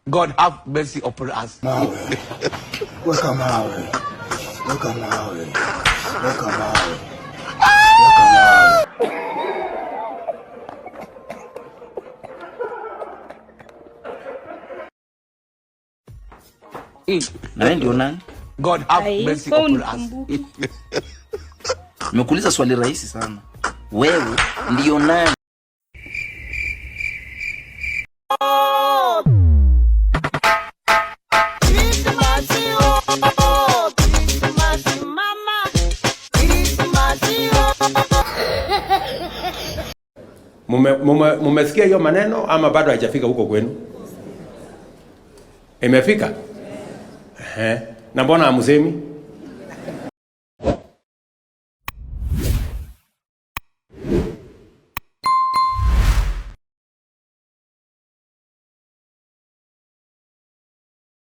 God have mercy upon us. Mawe. Weka mawe. Weka mawe. Weka mawe. Weka mawe. Na wewe ndio nani? God have Ai, mercy wewe upon us. unikumbuki. Nimekuuliza swali rahisi sana. Wewe ndio nani? Mumesikia hiyo maneno ama bado haijafika huko kwenu? Imefika? Ehe. Na mbona hamusemi?